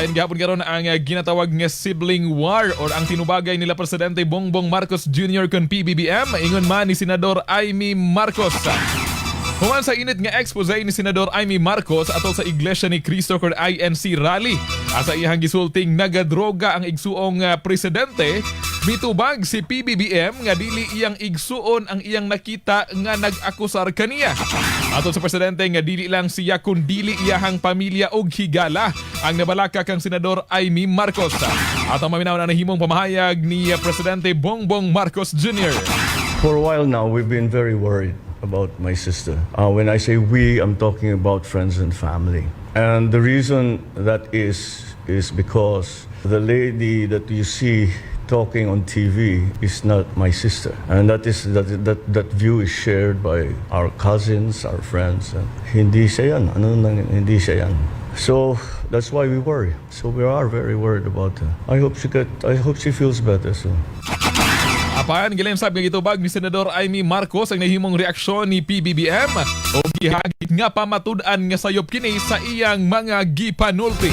Padayon gihapon karon ang ginatawag nga sibling war or ang tinubagay nila Presidente Bongbong Marcos Jr. kon PBBM, ingon man ni Senador Imee Marcos. Human sa init nga expose ni Senador Imee Marcos atol sa Iglesia ni Cristo or INC rally, asa iyang gisulting nagadroga ang igsuong presidente, mitubag si PBBM nga dili iyang igsuon ang iyang nakita nga nag-akusar kaniya. Atol sa presidente nga dili lang siya kun dili iyahang pamilya og higala ang nabalaka kang Senador Imee Marcos. Atong maminaw na nahimong pamahayag ni Presidente Bongbong Marcos Jr. For a while now, we've been very worried about my sister. When I say we, I'm talking about friends and family. And the reason that is because the lady that you see talking on TV is not my sister. And that is that that that view is shared by our cousins, our friends. And hindi siya yan. Ano nang hindi siya yan. So that's why we worry. So we are very worried about her. I hope she feels better soon. Apan gilain sab nga gitubag ni Senador Imee Marcos ang nahimong reaksyon ni PBBM o gihagit nga pamatud-an nga sayop kini sa iyang mga gipanulti.